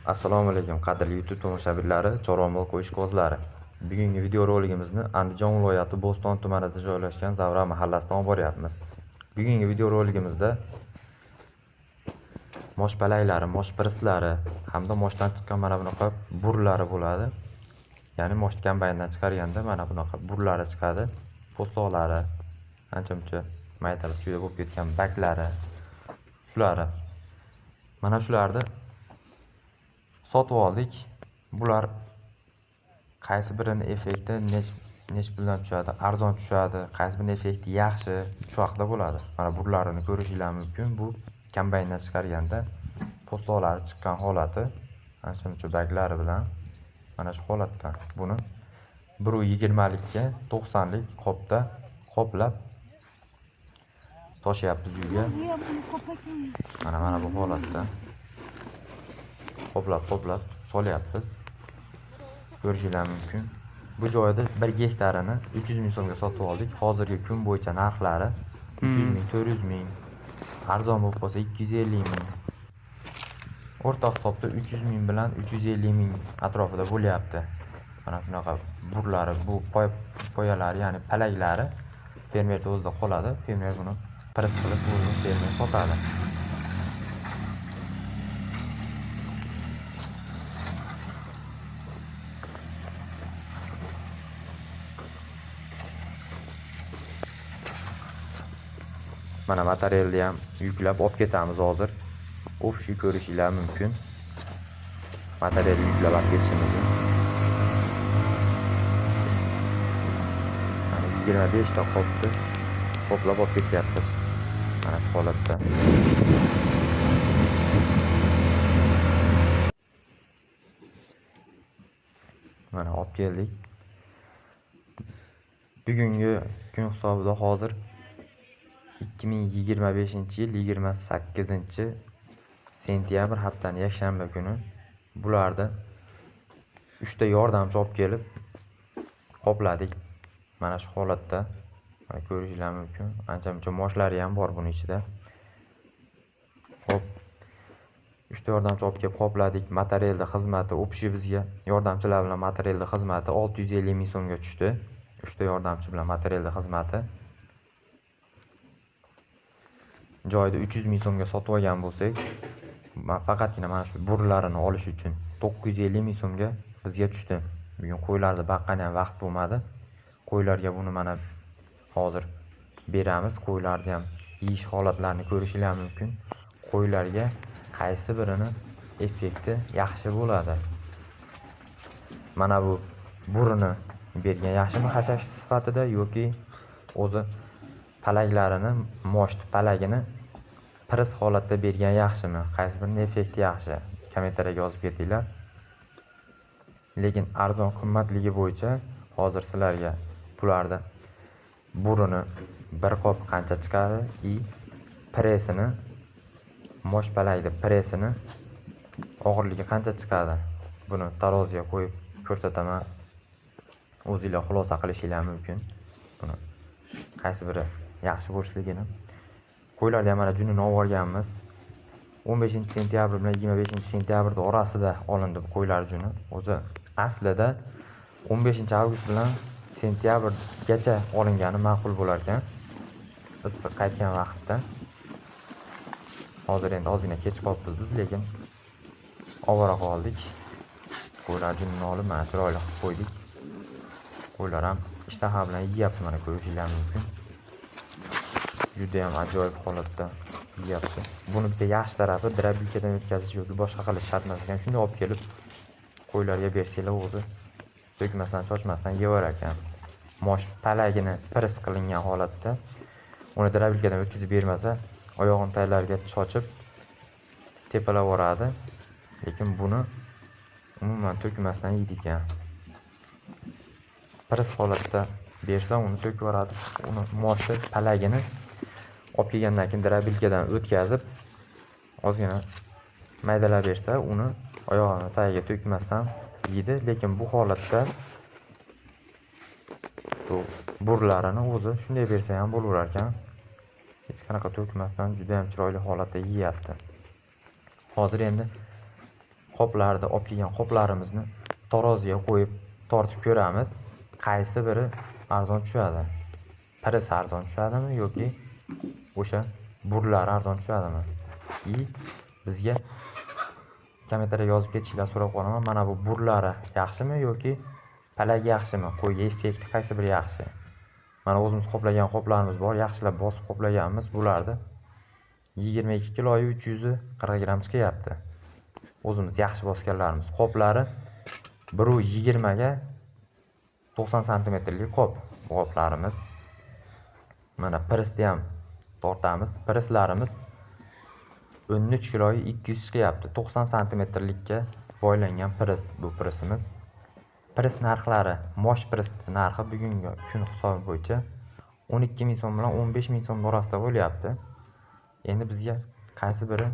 Assalomu alaykum qadrli YouTube tomoshabinlari, chorva mol qo'yishqozlari. Bugungi videoroligimizni Andijon viloyati Bo'ston tumanida joylashgan Zavra mahallasidan olib boryapmiz. Bugungi videoroligimizda mosh palaklari, mosh pirislari hamda moshdan chiqqan mana bunaqa burlari bo'ladi. Ya'ni mosh kombayndan chiqarganda mana bunaqa burlari chiqadi, po'stoqlari, ancha-muncha maydalab chuyda bo'lib ketgan baklari, shulari. Mana shularni sotib oldik. Bular qaysi birini effekti nech puldan tushadi, arzon tushadi, qaysi birini effekti yaxshi, shu haqida bo'ladi. Mana burlarini ko'rishingiz mumkin. Bu kombayndan chiqarganda po'stoqlari chiqqan holati, ancha-muncha baklari bilan mana shu holatda. Buni 1.20likka 90lik qopda qoplab toshyapmiz uyga. Mana bu holatda qoplab solyapmiz. Ko'rishingiz mumkin. Bu joyda 1 gektarini 300 ming so'mga sotib oldik. Hozirgi kun bo'yicha narxlari 300 ming, 400 ming, arzon bo'lib qolsa 250 ming. O'rta hisobda 300 ming bilan 350 ming atrofida bo'lyapti. Mana shunaqa burlari, bu poyalari, ya'ni palaklari fermerda o'zida qoladi. Fermer buni pris qilib, o'zi fermer sotadi. Mana materialni ham yuklab olib ketamiz hozir. O'pshi ko'rishinglar mumkin. Materialni yuklab olib ketishimizni. Mana 25 ta qopni qoplab olib ketyapmiz. Mana shu holatda. Mana olib keldik. Bugungi kun hisobida hozir 2025-yil 28 sentyabr haftani yakshanba kuni bularda 3 ta yordamchi olib kelib qopladik. Mana shu holatda mana ko'rishingiz mumkin. Ancha-muncha moshlari ham bor buning ichida. Xo'p, 3 ta yordamchi olib kelib qopladik. Materialda xizmati o'pishi bizga yordamchilar bilan materialda xizmati 650 ming so'mga tushdi. 3 ta yordamchi bilan materialda xizmati. Joyda 300 ming so'mga sotib olgan bo'lsak, faqatgina mana shu burlarini olish uchun 950 ming so'mga bizga tushdi. Bugun qo'ylarni baqqani ham vaqt bo'lmadi. Qo'ylarga buni mana hozir beramiz. Qo'ylarni ham yeyish holatlarini ko'rishingiz mumkin. Qo'ylarga qaysi birini effekti yaxshi bo'ladi? Mana bu burini bergan yaxshimi hashash sifatida yoki o'zi palaklarini, mosh palagini pris holatda bergan yaxshimi? Qaysi birini effekti yaxshi? Kommentariyaga yozib ketinglar. Lekin arzon qimmatligi bo'yicha hozir sizlarga bularda burini bir qop qancha chiqadi i presini, mosh palagini presini og'irligi qancha chiqadi? Buni taroziga qo'yib ko'rsataman. O'zingizlar xulosa qilishinglar mumkin. Buni qaysi biri yaxshi bo'lishligini. Qo'ylarni ham mana junini olib olganmiz. 15 sentyabr bilan 25 sentyabrda orasida olindi bu qo'ylar juni. O'zi aslida 15 avgust bilan sentyabrgacha olingani ma'qul bo'lar ekan. Issiq qaytgan vaqtda. Hozir endi ozgina kech qolibmiz biz, lekin ovora qoldik. Qo'ylar junini olib mana chiroyli qilib qo'ydik. Qo'ylar ham ishtaha bilan yeyapti, mana ko'rishingiz mumkin. Juda ham ajoyib holatda yeyapti. Buni bitta yaxshi tarafi drabilkadan o'tkazish yoki boshqa qilish shart emas ekan. Shunday olib kelib qo'ylarga bersanglar o'zi to'kmasdan, sochmasdan yeyaverar ekan. Mosh palagini pris qilingan holatda uni drabilkadan o'tkazib bermasa, oyog'ini taglariga sochib tepalab yuboradi. Lekin buni umuman to'kmasdan yeydi ekan. Pris holatda bersa uni to'kib yuboradi. Uni moshi palagini olib kelgandan keyin drabilkadan o'tkazib ozgina maydalab bersa, uni oyog'ini tagiga to'kmasdan yeydi. Lekin bu holatda bu burlarini o'zi shunday bersa ham bo'laverar ekan. Hech qanaqa to'kmasdan juda ham chiroyli holatda yeyapti. Hozir endi Qoplarni olib kelgan qoplarimizni taroziga qo'yib tortib ko'ramiz. Qaysi biri arzon tushadi? Press arzon tushadimi yoki o'sha burlari arzon tushadimi? И bizga kommentariya yozib ketishinglarni so'rab qolaman. Mana bu burlari yaxshimi yoki palagi yaxshimi? Qo'yga effekti qaysi biri yaxshi? Mana o'zimiz qoplagan qoplarimiz bor, yaxshilab bosib qoplaganmiz. Bularni 22 kilo 340 gramm chiqyapti. O'zimiz yaxshi bosganlarimiz. Qoplari 1.20 ga 90 santimetrlik qop bu qoplarimiz. Mana pressni ham tortamiz. Presslarimiz 13 kilo 200 chiqyapti. 90 santimetrlikka boylangan press bu pressimiz. Press narxlari, mosh press narxi bugungi kun hisobi bo'yicha 12 ming so'm bilan 15 ming so'm orasida bo'lyapti. Endi bizga qaysi biri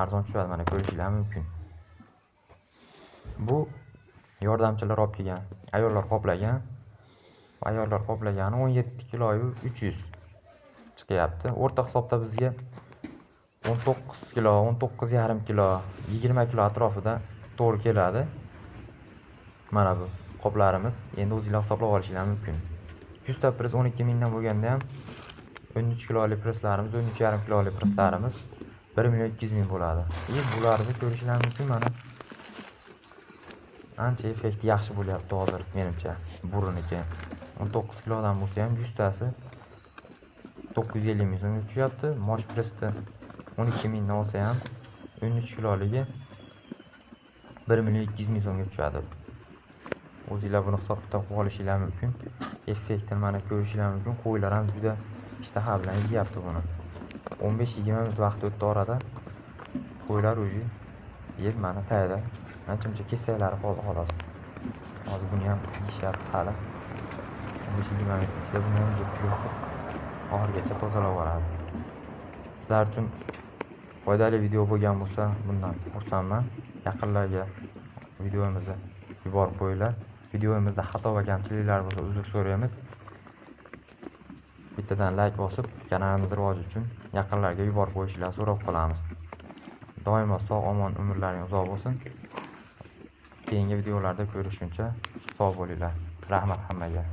arzon tushadi mana ko'rishinglar mumkin. Bu yordamchilar olib kelgan, ayollar qoplagan. Ayollar qoplagani 17 kilo 300 chiqyapti. O'rta hisobda bizga 19 kilo, 19,5 kilo, 20 kilo atrofida to'g'ri keladi. Mana bu qoplarimiz. Endi o'zinglar hisoblab olishinglar mumkin. 100 ta press 12 mingdan bo'lganda ham 13 kilolik presslarimiz, 13,5 kilolik presslarimiz 1 million 200 ming bo'ladi. И bularni ko'rishinglar mumkin mana. Ancha effekti yaxshi bo'lyapti hozir menimcha buruniki. 19 kilodan bo'lsa ham 100 tasi 950 ming so'mga tushyapti. Mosh pressni 12 mingdan olsa ham 13 kiloligi 1 million 200 ming so'mga tushadi. O'zinglar buni hisob kitob qilib olishinglar mumkin. Effektini mana ko'rishinglar mumkin. Qo'ylar ham juda ishtaha bilan yeyapti buni. 15-20 minut vaqt o'tdi orada. Qo'ylar уже yeb mana tayda. Ancha-muncha kesaklari qoldi xolos. Hozir buni ham yeyishyapti hali. 15-20 minut ichida buni ham yeb tugatib, oxirigacha tozalab yuboradi. Sizlar uchun foydali video bo'lgan bo'lsa, bundan xursandman. Yaqinlarga videomizni yuborib qo'yinglar. Videomizda xato va kamchiliklar bo'lsa uzr so'raymiz. Bittadan like bosib, kanalimiz rivoji uchun yaqinlarga yuborib qo'yishingizni so'rab qolamiz. Doimo sog' omon umrlaring uzoq bo'lsin. Keyingi videolarda ko'rishguncha sog' bo'linglar. Rahmat hammaga.